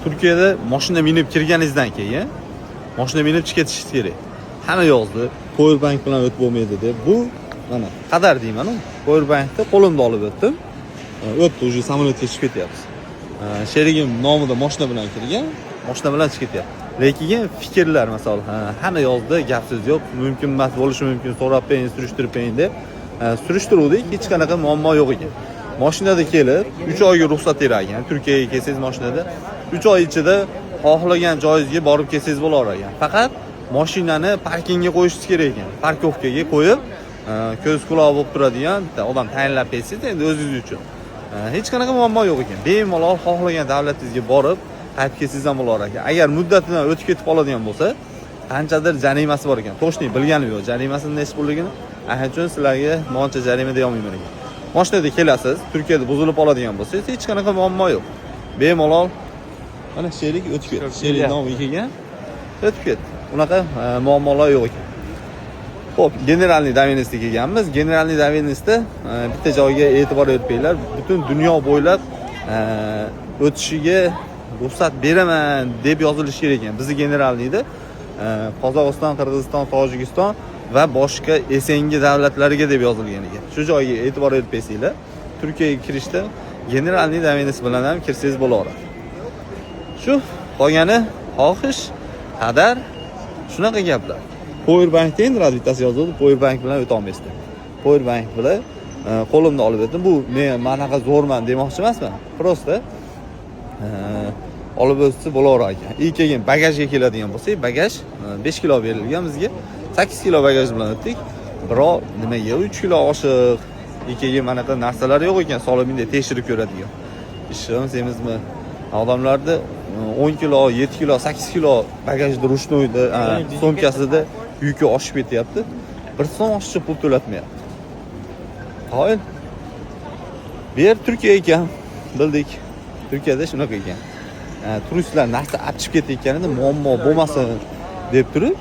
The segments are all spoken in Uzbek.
Turkiyada mashina minib kirganingizdan keyin mashina minib chiqib ketishingiz kerak. Hamma yozdi, powerbank bilan o'tib bo'lmaydi deb. Bu mana qadar deyman-u. Powerbankni qo'limda olib o'tdim. O'tdi, уже samolyotga chiqib ketyapmiz. Sherigim nomida mashina bilan kirgan, mashina bilan chiqib ketyapti. Lekin fikrlar, misol, hamma yozdi, gap so'z yo'q, mumkin emas, bo'lishi mumkin, so'rab bering, surishtirib bering deb. Surishtiruvdik, hech qanaqa muammo yo'q ekan. Mashinada kelib, 3 oyga ruxsat berar ekan. Turkiyaga kelsangiz mashinada 3 oy ichida xohlagan joyingizga borib kelsangiz bo'lar ekan. Faqat mashinani parkingga qo'yishingiz kerak ekan. Парковка ga qo'yib, ko'z quloq bo'lib turadigan bitta odam tayinlab bersangiz endi o'zingiz uchun. Hech qanaqa muammo yo'q ekan. Bemalol xohlagan davlatingizga borib, qaytib kelsangiz ham bo'lar ekan. Agar muddatidan o'tib ketib qoladigan bo'lsa, qanchadir jarimasi bor ekan. Точный bilganim yo'q, jarimasini nechi pulligini. Ana uchun sizlarga moncha jarima deya olmayman ekan. Mashinada kelasiz, Turkiyada buzilib qoladigan bo'lsangiz, hech qanaqa muammo yo'q. Bemalol mana sherik o'tib ketdi. Sherik nomiga kelgan, o'tib ketdi. Unaqa muammolar yo'q ekan. Xo'p, генеральный доверенность da kelganmiz. Генеральный доверенность da bitta joyga e'tibor berib, butun dunyo bo'ylab o'tishiga ruxsat beraman deb yozilishi kerak ekan. Bizni генеральный da Qozog'iston, Qirg'iziston, Tojikiston va boshqa СНГ davlatlariga deb yozilgan ekan. Shu joyga e'tibor berib bersanglar, Turkiyaga kirishda генеральный доверенность bilan ham kirsangiz bo'laveradi. Shu qolgani xohish, qadar, shunaqa gaplar. Powerbankda endi bittasi yozuvdi, powerbank bilan o'ta olmaysiz deb. Powerbank bilan qo'limda olib o'tdim. Bu men manaqa zo'rman demoqchi emasman. Просто olib o'tsa bo'laverar ekan. И keyin bagajga keladigan bo'lsak, bagaj 5 kilo berilgan bizga. 8 kilo bagaj bilan o'tdik. Biroq nimaga 3 kilo oshiq? И keyin manaqa narsalar yo'q ekan, solib bunday tekshirib ko'radigan. Ishim semizmi? Odamlarda 10 kilo, 7 kilo, 8 kilo bagajda ручной da, sumkasida yuki oshib ketyapti. Bir so'm oshiqcha pul to'latmayapti. Qoyil. Bu yer Turkiya ekan, bildik. Turkiyada shunaqa ekan. Turistlar narsa olib chiqib ketayotganida muammo bo'lmasin deb turib,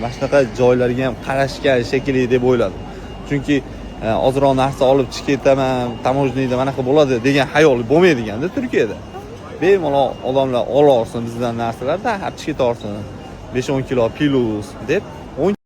mana shunaqa joylarga ham qarashgan shekilli deb o'yladim. Chunki ozroq narsa olib chiqib ketaman, таможня da manaqa bo'ladi degan xayol bo'lmaydiganda Turkiyada. Bemalol odamlar olaversin bizdan narsalarni, olib chiqib ketaversin. 5-10 kilo плюс deb 10